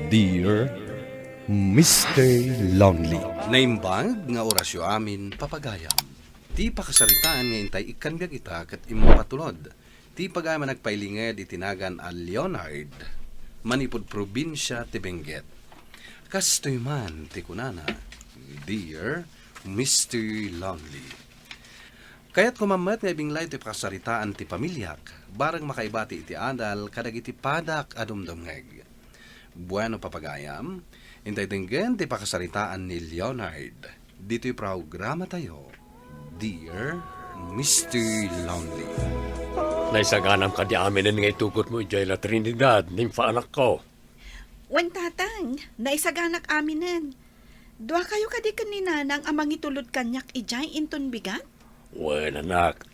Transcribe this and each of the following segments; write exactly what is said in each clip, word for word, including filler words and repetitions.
Dear Mister Lonely. Naimbag nga orasyo amin, papagayam. Ti pakasaritaan nga intay ikkan biag ita ket impatulod ti pagayam a nagpailinged iti nagan a Leonard, manipud probinsia ti Benguet. Kastoy man ti kunana, Dear Mister Lonely. Kayatko man met nga ibinglay ti pakasaritaan ti pamiliak, bareng makaibati iti adal kadagiti padak a dumdumngeg. Bueno, papagayam, intay denggen ti pakasaritaan ni Leonard ditoy programatayo, Dear Mister Lonely. Naisaganam kadi aminen nga itugotmo idiay La Trinidad, nimfa anakko? Wen, Tatang, naisaganak aminen. Duakayo kadi ken ni Nanang a mangitulod kaniak idiay inton bigat? Wen, anak.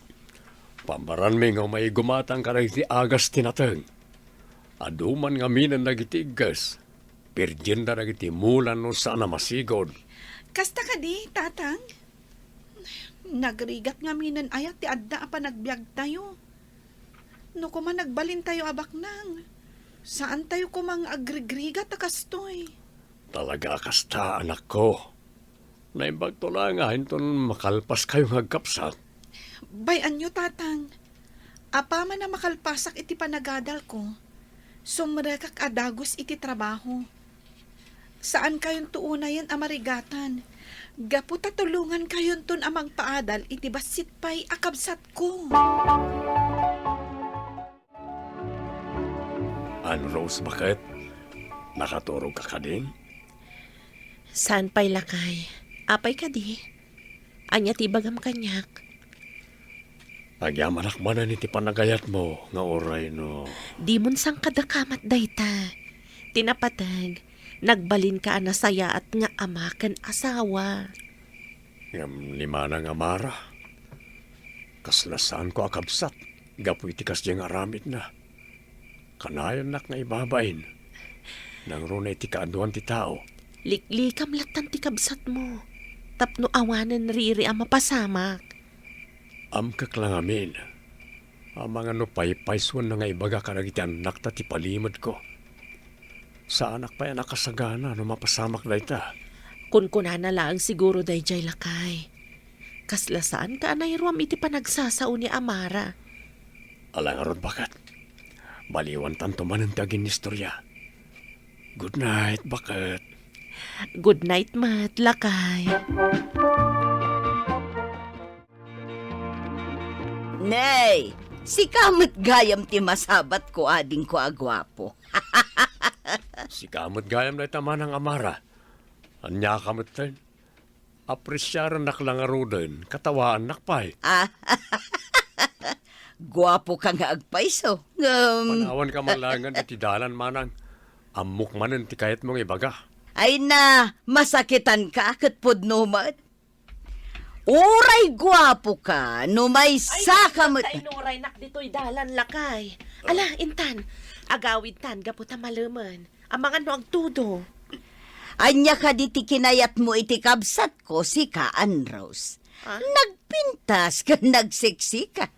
Pambaranmi nga umay gumatang kadagiti agas ti nateng. Adu man ngaminen dagiti igges. Pirdienda dagiti mula no saan a masigud. Kasta kadi, Tatang? Nagrigat ngaminen aya ti adda a panagbiagtayo. No koma nagbalintayo a baknang, saantayo koma nga agrigrigat a kastoy. Talaga a kasta, anakko. Naimbagto la nga inton makalpaskayo nga agkabsat. Bay-anyo, Tatang. Apaman a makalpasak iti panagadalko, sumrekak a dagus iti trabaho. Saankayonto unayen a marigatan, gapu ta tulongankayonton a mangpaadal iti bassit pay a kabsatko. Ano, Rose, baket? Nakaturogka kadi? Saan pay, lakay. Apay kadi? Ania ti ibagam kaniak? Agyamanak manen iti panagayatmo nga uray no. Dimon sangkadakamat dayta. Ti napateg, nagbalinka a nasayaat nga ama ken asawa. Ngem ni Manang Amara, kasla saanko a kabsat gapu iti kasdiay nga aramidna. Kanayonnak nga ibabain, nangruna iti kaaduan ti tao. Liklikam lattan ti kabsatmo, tapno awanen riri a mapasamak. Amkek la ngamin, amangan no paypaysuenna nga ibaga kadagiti annakta ti palimedko. Saanak pay a nakasagana no mapasamak dayta. Kunkunana laeng siguro daydiay, lakay. Kasla saanka a nairuam iti panagsasao ni Amara. Ala ngarud, baket. Baliwantanto manen ti aginnistoria. Good night, baket. Good night met, lakay. Nay, sika met gayam ti masabatko, adingko a guapo. Sika met gayam dayta, Manang Amara. Ania ka metten? Apresiarannak la ngaruden, katawaannak pay. Ah, guapo ka nga agpayso. Ngem panawanka man laengen iti dalan, manang. Ammok manen ti kayatmo nga ibaga. Ay na, masakitan ka ket pudno met. Uray guapo ka, no maysa ka met. Ay, inuraynak ditoy dalan, lakay. Ala, intan. Agawidtan, gapu ta malemen. Amangan no agtudo. Ania kadi ti kinayatmo iti kabsatko, sika, Ann Rose? Ah? Nagpintas ken nagseksika.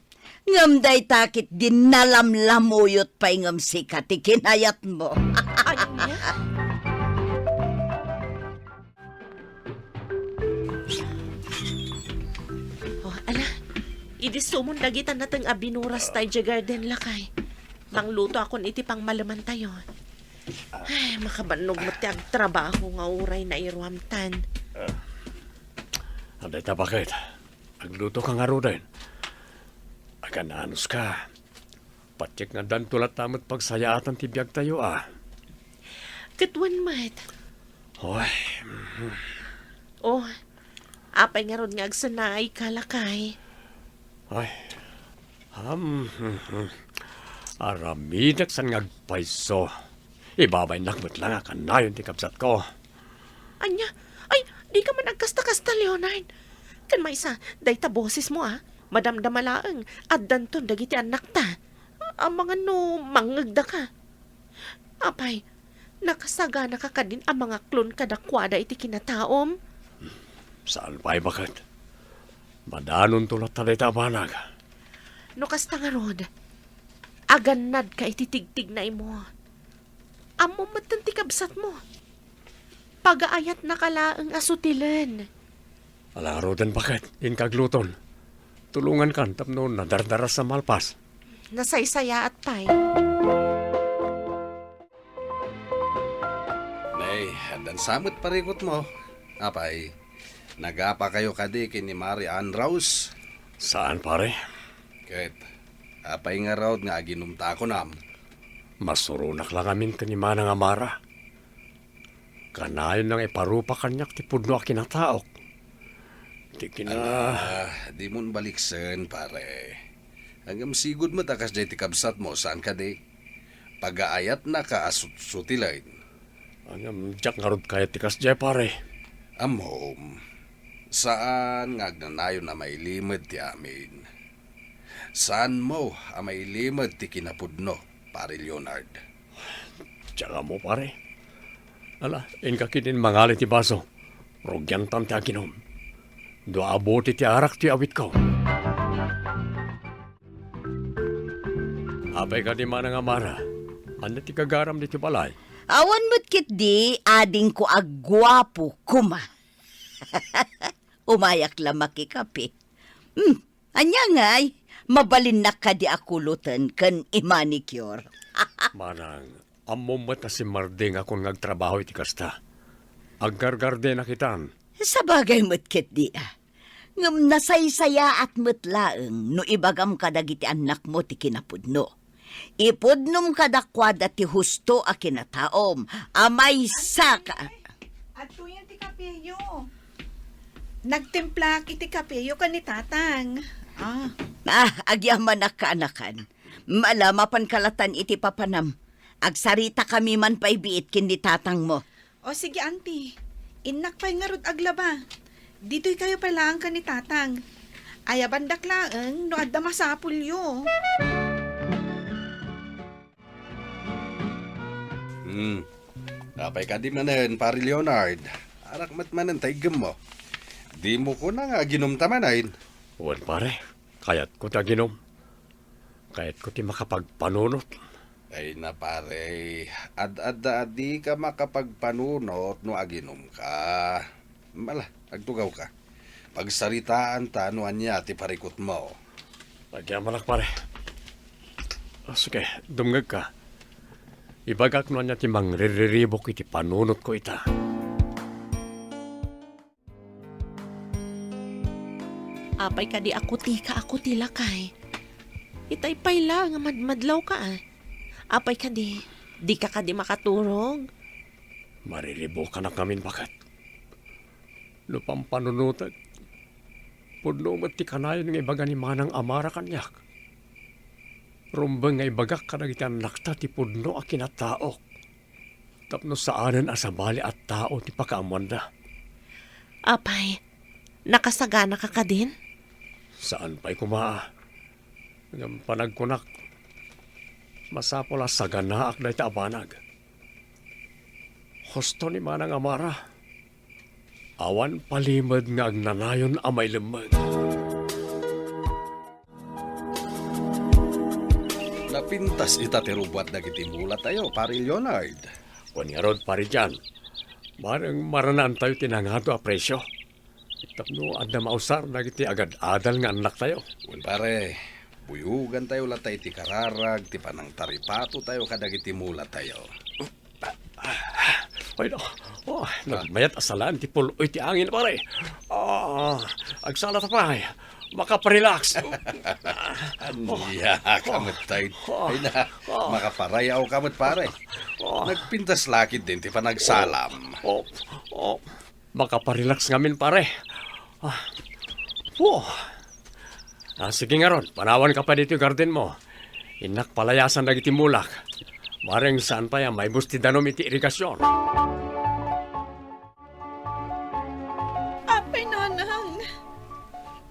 Ngem dayta ket di nalamlamuyot pay ngem sika ti kinayatmo. Ania? Oh, ala. Idi sumon dagita nateng a binuras ta idiay garden, lakay. Mangluto akon iti pangmalemantayo. Ay, makabannog met ti agtrabaho nga uray nairuamtan. Adda ita, baket. Agluto ka ngaruden. Agan-anos ka. Patiek nga addanto latta met pagsayaatan ti biagtayo, a. Ket wen met. Oy. Mhm. Oh, apay ngarud nga agsannaayka, lakay? Ay. Am, mhm. Aramidek saan nga agpayso. Ibabainnak met la nga kanayon ti kabsatko. Ania? Ay, dika man agkasta-kasta, Leonard. Ken maysa, dayta bosesmo, a. Madamdama laeng, addanton dagiti annakta. Amangan no mangngegdaka. Apay, nakasaganaka kadin a mangaklon kadakuada iti kinataom? Saan pay, baket. Madanonto latta dayta a banag. No kasta ngarud, agannadka iti tigtignaymo. Ammom metten ti kabsatmo. Pagaayatnaka laeng a sutilen. Ala ngaruden, baket, inka agluton. Tulongankan tapno nadardaras a malpas. Nasaysayaat pay. Nay, addan sa met parikutmo. Apay, nagapakayo kadi ken ni Mari Ann Rose? Saan, pare. Ket, apay ngarud nga aginumta kunam? Masuronak la ngamin ken ni Manang Amara. Kanayon nga iparupa kaniak ti pudno a kinataok. Ti kina- Ala, dimon baliksen, pare. Ngem sigud met a kasdiay ti kabsatmo, saan kadi? Pagaayatnaka a sut-, sutilen. Ngem diak ngarud kayat ti kasdiay, pare. Ammom, saan nga agnanayon a mailimed ti amin. Saanmo a mailimed ti kinapudno, Pare Leonard. Diak ammo, pare. Ala, inka ketdin mangali ti baso. Rugiantan ti aginom. Dua a bote ti arak ti awitko. Apay kadi, Manang Amara, ania ti gagaram ditoy balay? Awan met ketdi, adingko a guapo koma. Umayak la makikape. Hmm, ania ngay? Mabalinnak kadi a kuloten ken i-manicure? Manang, ammom met a simmardeng a kun nga agtrabaho iti kasta. Aggargardenak itan. Sabagay met ketdi a. Ngem nasaysayaat met laeng no ibagam kadagiti annakmo ti kinapudno. Ipudnom kadakuada ti husto a kinataom a maysa ka. Adtoyen ti kapeyo. Nagtimplaak iti kapeyo ken ni Tatang. Ah. Ah, agyamanak, kaanakan. Ala, mapanka latan iti papanam. Agsaritakami man pay biit ken ni Tatangmo. O sige, Auntie. Innak pay ngarud aglaba. Ditoykayo pay laeng ken ni Tatang. Ayabandak laeng no adda masapulyo. Hmm. Apay kadi manen, Pare Leonard? Arak met manen ta iggemmo. Dimo kuna nga aginumta manen? Wen, pare. Kayatko ti aginom. Kayatko ti makapagpanunot. Ay na, pare. Ad-adda a dika makapagpanunot no aginumka. Ala, agtugawka. Pagsaritaanta no ania ti parikutmo. Agyamanak, pare. Ah, sige, dumngegka. Ibagak no ania ti mangriribok iti panunotko ita. Apay kadi a kutika a kuti, lakay? Itay pay la nga madmadlawka, a. Apay kadi, dika kadi makaturog? Mariribukanak ngamin, baket. No pampanunotek, pudno met ti kanayon nga ibaga ni Manang Amara kaniak. Rumbeng nga ibagak kadagiti annakta ti pudno a kinataok. Tapno saanen a sabali a tao ti pakaammoanda. Apay, nakasaganaka kadin? Saan pay koma. Ngem panagkunak, masapul a saganaak dayta a banag. Husto ni Manang Amara. Awan palimed nga agnanayon a mailemmeng. Napintas ita ti rubbuat dagiti mulatayo, Pare Leonard. Wen ngarud, Pare John, bareng maranaantayo ti nangado a presio. Tapno adda mausar dagiti agad-adal nga annaktayo. Wen, pare, buyogantayo latta iti kararag ti panangtaripatotayo kadagiti mulatayo. Ay, no. Oh, nagmayat a salaan ti pul-oy ti angin, pare. Ah, agsalata pay. Makaparelax. Ania ka met, tay? Ay na, makaparayaw ka met, pare. Nagpintas lakid din ti panagsalam. Oh, oh, makaparelax ngamin, pare. Ah. Puh. Ah, sige ngarud, panawanka pay ditoy gardenmo. Innak palayasan dagiti mulak. Bareng saan pay a maibus ti danum iti irigasion. Apay, Nanang,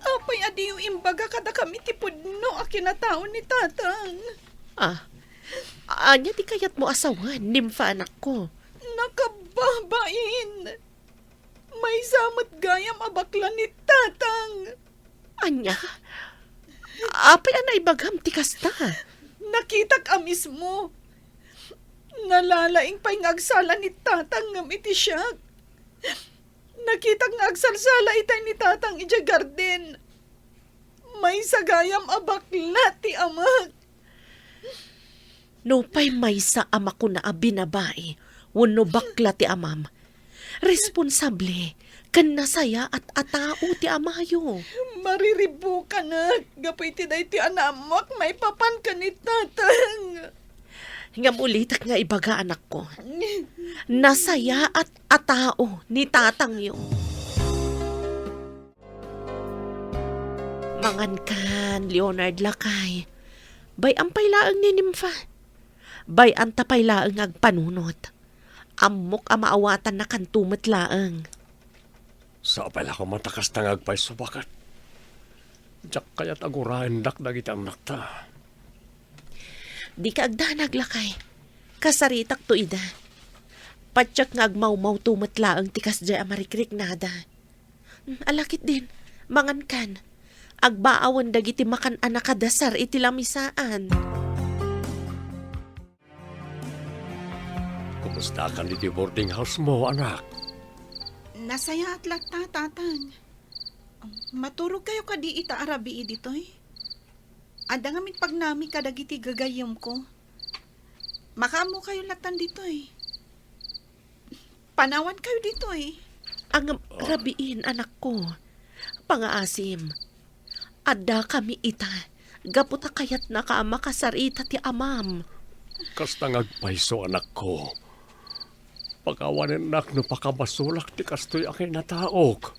apay a diyo imbaga kadakami ti pudno a kinatao ni Tatang? Ah, ania ti kayatmo a sawen, nimfa anakko? Nakababain! Maysa met gayam a bakla ni Tatang. Ania? Apay a naibagam ti kasta? Nakitak a mismo. Nalalaing pay nga agsala ni Tatang ngem iti siak. Nakitak nga agsalsala itay ni Tatang idiay garden. Maysa gayam a bakla ti amak. Nupay maysa a makuna a binabai wenno bakla ti amam, responsable ken nasayaat a tao ti amayo. Mariribbukanak gapu iti daytoy a naammoak maipapan ken ni Tatang. Ngem ulitek nga ibaga, anakko, nasayaat a tao ni tatangyo. Mangankan, Leonard, lakay. Bay-am pay laeng ni Nympha. Bay-anta pay laeng nga agpanunot. Ammok a maawatannakanto met laeng. Sapay la koma ta kasta nga agpayso, baket diak kayat a guraendak dagiti annakta. Dika agdanag, lakay. Kasaritakto ida. Patiek nga agmawmawto met laeng ti kasdiay a marikriknada. Mm, ala ketdin, mangankan. Agbaawen dagiti makan a nakadasar iti lamisaan. Kumustakan iti boarding house mo, anak? Nasayaat latta, Tatang. Maturogkayo kadi ita a rabii ditoy? Adda ngamin pagnami kadagiti gagayyemko. Makaammokayo lattan ditoy. Panawankayo ditoy. Ang rabiin, anakko. Pangaasim. Addakami ita, gapu ta kayatnaka a makasarita ti amam. Kasta nga agpayso, anakko. Pakawanennak no pakabasolak ti kastoy a kinataok.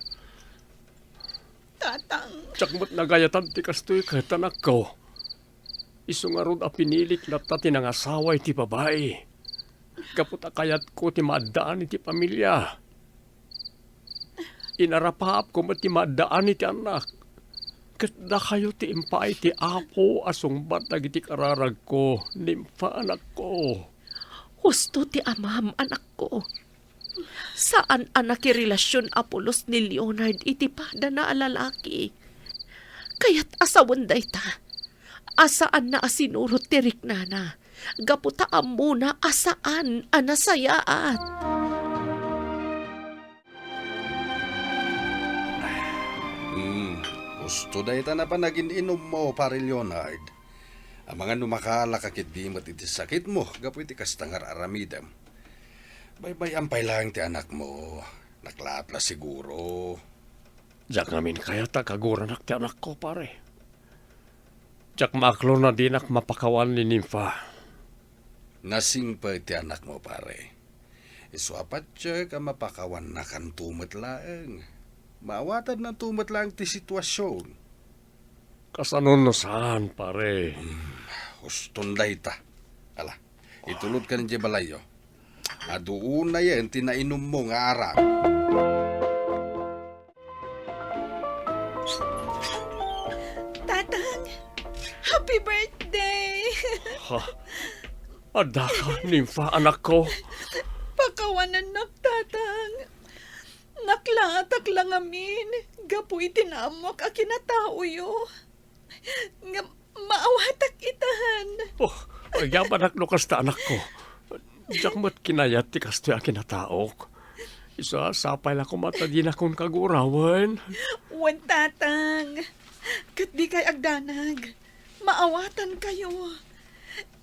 Tatang. Diak met nagayatan ti kastoy ket, anakko. Isu ngarud a pinilik latta ti nangasawa iti babai. Gapu ta kayatko ti maaddaan iti pamilia. Inarapaapko met ti maaddaan iti annak. Ket dakayo ti impaay ti Apo a sungbat dagiti kararagko, Nympha, anakko. Husto ti amam, anakko. Saan a nakirelasion a pulos ni Leonard iti padana a lalaki. Kayat a sawen dayta, a saanna a sinurot ti riknana, gapu ta ammona a saan a nasayaat. Hmm, husto dayta napan aginum-inummo, Pare Leonard. Amangan no makaalaka ketdi met iti sakitmo gapu iti kasta nga ar-aramidem. Baybay-am pay laeng ti anakmo. Naklaat la siguro. Diak ngamin kayat a kaguranak ti anakko, pare. Diak maaklor no dinak mapakawan ni Nympha. Nasingpet ti anakmo, pare. Isu a patiek a mapakawannakanto met laeng. Maawatannanto met laeng ti situasion. Kasano no saan, pare? Hmm, huston dayta. Ala, itulodkan idiay balayyo. Adu unayen ti nainummo nga arak. Tatang, happy birthday! Ha? Addaka, Nympha, anakko? Pakawanannak, Tatang. Naklaatak la ngamin gapu iti naammoak a kinataoyo. Ngem maawatak itan. Oh, agyamanak no kasta, anakko. Diak met kinayat ti kastoy a kinataok. Isu a sapay la koma ta dinakon kagurawen. Wen, Tatang. Ket dikay agdanag. Maawatankayo.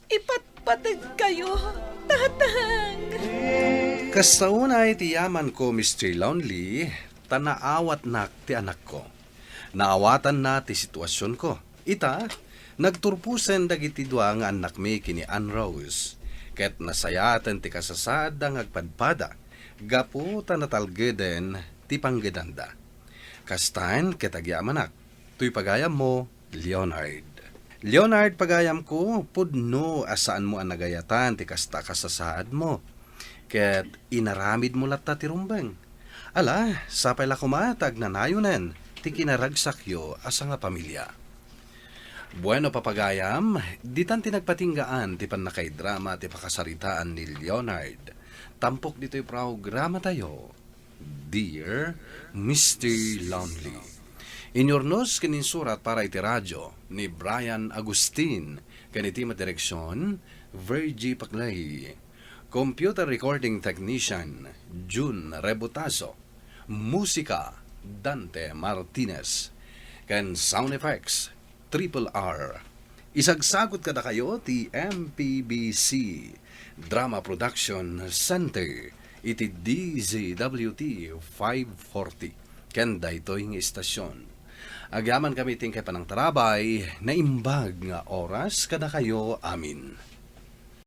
Ipatpategkayo, Tatang. Kasta unay ti yamanko, Mister Lonely, ta naawatnak ti anakko. Naawatanna ti situasionko. Ita, nagturposen dagiti dua nga annakmi ken ni Ann Rose, ket nasayaaten ti kasasaadda nga agpadpada gapu ta natalgeden ti panggedanda. Kastaen ket agyamanak, toy pagayammo, Leonard. Leonard, pagayamko, pudno a saanmo a nagayatan ti kasta a kasasaadmo. Ket inaramidmo latta ti rumbeng. Ala, sapay la koma ta agnanayonen ti kinaragsakyo a sangapamilia. Bueno, papagayam, ditan ti nagpatinggaan ti pannakaidrama ti pakasaritaan ni Leonard. Tampok ditoy programatayo, Dear Mister Lonely. Inyurnos ken insurat para iti radio ni Brian Agustin, ken iti madireksion, Virgie Paclay. Computer Recording Technician, Jun Rebutazo. Musika, Dante Martinez. Ken sound effects, Triple R. Isagsagut kadakayo ti M P B C Drama Production Center iti D Z W T five forty. Ken daytoy nga istasyon, agyamankami ti inkay panangtarabay, naimbag nga oras kadakayo amin.